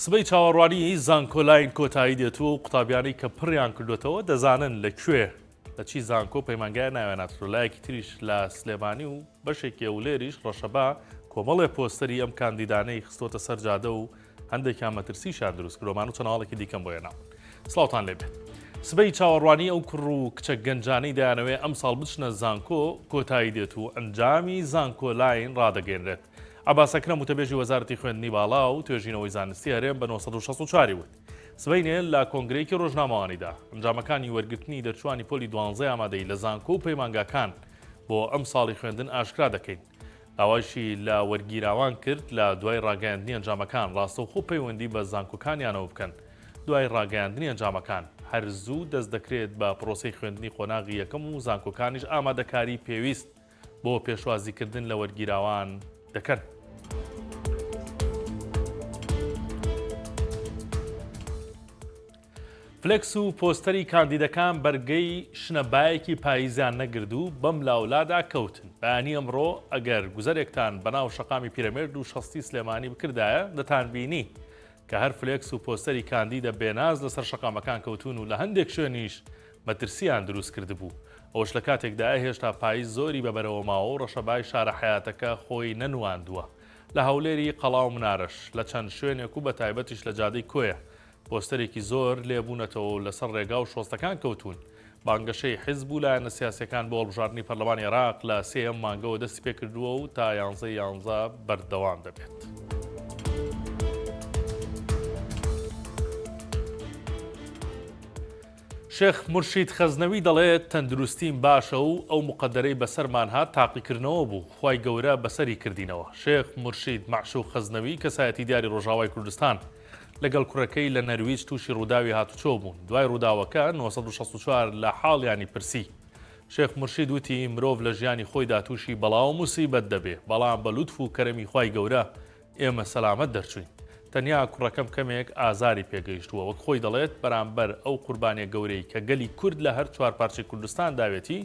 سبەی چاوەڕوانیی زانکۆلاین کۆتایی دێت و ئەو قوتابیانەی کە پڕیان کردوێتەوە دەزانن لە کوێ لە چی زانکۆ پەیمانگای ناویان هاتووە. لایەکی تریش لە سلێمانی و بەشێکی هەولێریش ڕەشەبا کۆمەڵێ پۆستەری ئەم کاندیدانەی خستۆتە سەر جادە و هەندێکیان مەترسیشیان دروست کردووە. ئەمان و چەند هەواڵێکی دیکەم بۆ هێناون. سڵاوتان لێ بێت. سبەی چاوەڕوانی ئەو کوڕ و کچە گەنجانەی دەیانەوێ ئەمساڵ بچنە زانکۆ کۆتایی دێت و ئەنجامی زانکۆلاین ڕادەگەیەنرێت. عەباس ئەکرەم وتەبێژی وەزارەتی خوێندنی باڵا و توێژینەوەی زانستی هەرێم بە 964 ی وت، سبەینێ لە کۆنگرەیەکی ڕۆژنامەوانیدا ئەنجامەکانی وەرگرتنی دەرچووانی پۆلی دوانزەی ئامادەیی لە زانکۆ و پەیمانگاکان بۆ ئەمساڵی خوێندن ئاشکرا دەکەین. داوایشی لە وەرگیراوان کرد لە دوای ڕاگەیاندنی ئەنجامەکان ڕاستەوخۆ پەیوەندی بە زانکۆکانیانەوە بکەن. دوای ڕاگەیاندنی ئەنجامەکان هەر زوو دەست دەکرێت بە پرۆسەی خوێندنی قۆناغی یەکەم و زانکۆکانیش ئامادەکاری پێویست بۆ پێشوازیکردن لە وەرگیراوان دەکەن. فلێکس و پۆستەری کاندیدەکان بەرگەی شنە بایەکی پاییزیان نەگرد و بەم لاولادا کەوتن. بەیانی ئەمڕۆ ئەگەر گوزەرێکتان بەناو شەقامی پیرەمێرد و شەستی سلێمانی بکردایە دەتانبینی کە هەر فلێکس و پۆستەری کاندیدە بێناز لەسەر شەقامەکان کەوتوون و لە هەندێک شوێنیش مەترسییان دروست کردبوو. ئەوەش لە کاتێکدایە هێشتا پاییز زۆری بە بەرەوە ماوە و ڕەشەبای شارە حەیاتەکە خۆی نەنواندووە. لە هەولێری قەڵا و منارەش لە چەند شوێنێک و بە تایبەتیش لە جادەی کۆیە پۆستەرێکی زۆر لێ بوونەتەوە و لەسەر ڕێگا و شۆستەکان کەوتوون. بانگەشەی حیزب و لایەنە سیاسییەکان بۆ هەڵبژاردنی پەرلەمانی عێراق لە سێیەم مانگەوە دەستی پێکردووە و تا یانزەی یانزە بەردەوام دەبێت. شێخ مورشید خەزنەوی دەڵێت، تەندروستیم باشە و ئەو موقەدەرەی بەسەرمان هات تاقیکردنەوە بوو، خوای گەورە بەسەری کردینەوە. شێخ مورشید مەعشوق خەزنەوی کەسایەتی دیاری ڕۆژاوای کوردستان لەگەڵ کوڕەکەی لە نەرویج تووشی ڕووداوی هاتوچۆ بوون، دوای ڕووداوەکە 964 لە حاڵیانی پرسی. شێخ مورشید وتی، مرۆڤ لە ژیانی خۆیدا تووشی بەڵا و موسیبەت دەبێ، بەڵام بە لوتف و کەرەمی خوای گەورە ئێمە سەلامەت دەرچووین. تەنیا کوڕەکەم کەمێک ئازاری پێگەیشتووە، وەک خۆی دەڵێت بەرامبەر ئەو قوربانیە گەورەی کە گەلی کورد لە هەر چوارپارچەی کوردستان داوێتی،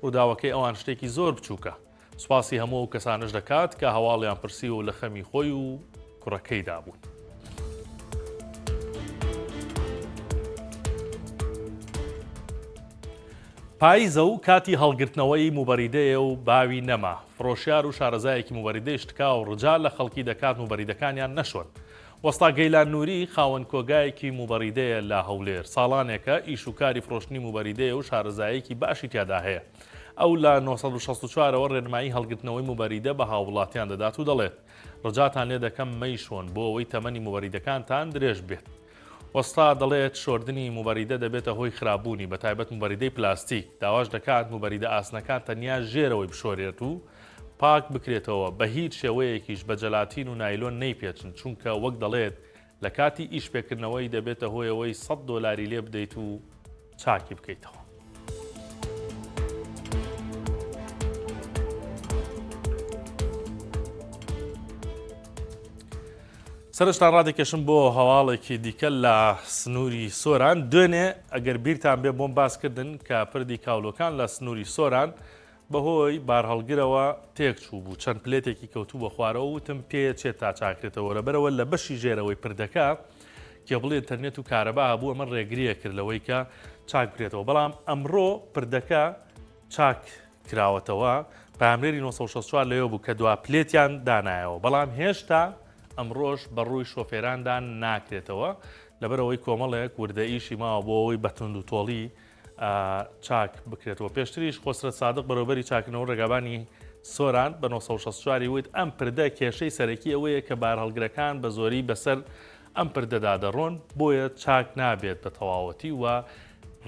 ڕووداوەکەی ئەوان شتێکی زۆر بچووکە. سوپاسی هەموو ئەو کەسانەش دەکات کە هەواڵیان پرسیوە و لە خەمی خۆی و کوڕەکەیدا بوون. پاییزە و کاتی هەڵگرتنەوەی موبەریدەیە و باوی نەما، فڕۆشیار و شارەزایەکی موبەریدەیش تکا و ڕجا لە خەڵکی دەکات موبەریدەکانیان نەشۆن. وەستا گەیلان نوری خاوەن کۆگایەکی موبەریدەیە لە هەولێر، ساڵانێکە ئیش و کاری فرۆشتنی موبەریدەیە و شارەزایەکی باشی تیادا هەیە. ئەو لە 964 ەوە ڕێنمایی هەڵگرتنەوەی موبەریدە بە هاووڵاتیان دەدات و دەڵێت، ڕجاتان لێ دەکەم مەیشۆن بۆ ئەوەی تەمەنی موبەریدەکانتان درێژ بێت. وەستا دەڵێت، شۆردنی موبەریدە دەبێتە هۆی خراپبوونی، بەتایبەت موبەریدەی پلاستیک، داواش دەکات موبەریدە ئاسنەکان تەنیا ژێرەوەی بشۆرێت و پاک بکرێتەوە، بەهیچ شێوەیەکیش بە جەلاتین و نایلۆن نەیپێچن، چونکە وەک دەڵێت لە کاتی ئیشپێکردنەوەی دەبێتە هۆی ئەوەی سەد دۆلاری لێ بدەیت و چاکی بکەیتەوە. سەرشتان ڕادەکێشم بۆ هەواڵێکی دیکە لە سنووری سۆران دوێنێ ئەگەر بیرتان بێ بۆم باسکردن کە پردی کاولۆکان لە سنووری سۆران بەهۆی بارهەڵگرەوە تێکچوو بوو چەند پلێتێکی کەوتوو بە خوارەوە وتم پێچێت تا چاکرێتەوە لەبەرەوە لە بەشی ژێرەوەی پردەکە کێبڵی ئینتەرنێت و کارەبا هەبوو ئەمە ڕێگریە کرد لەوەی کە چاک بکرێتەوە بەڵام ئەمڕۆ پردەکە چاک کراوەتەوە پامێری 964 لەوێ بوو کە دوا پلێتیان دانایەوە بەڵام هێشتا ئەمڕۆش بەڕووی شۆفێراندا ناکرێتەوە لەبەرەوەی کۆمەڵێک وردە ئیشی ماوە بۆ ئەوەی بە توند و تۆڵی چاک بکرێتەوە. پێشتریش خۆسرەت سادق بەرەوبەری چاککردنەوە ڕێگابانی سۆران بە 964 ی وت، ئەم پردە کێشەی سەرەکی ئەوەیە کە بارهەڵگرەکان بە زۆری بەسەر ئەم پردەدا دەڕۆن بۆیە چاک نابێت بە تەواوەتی و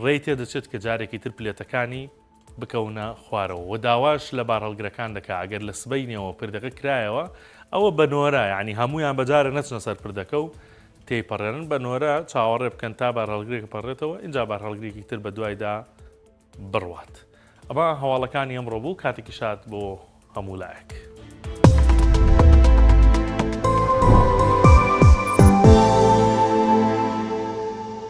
ڕێی تێدەچێت کە جارێکی تر پلێتەکانی بکەونە خوارەوە و داواش لە بارهەڵگرەکان دەکا ئەگەر لە سبەینێوە پردەکە کرایەوە ئەوە بە نۆرە یعنی هەمویان بەجارە نەچنە سەر پردەکە و تێیپەڕێنن بە نۆرە چاوەڕێ بکەن تا بارهەڵگرێک پەڕێتەوە ئینجا بارهەڵگرێکی تر بە دوایدا بڕوات. ئەمە هەواڵەکانی ئەمڕۆ بوو کاتێکی شاد بۆ هەموو لایەک.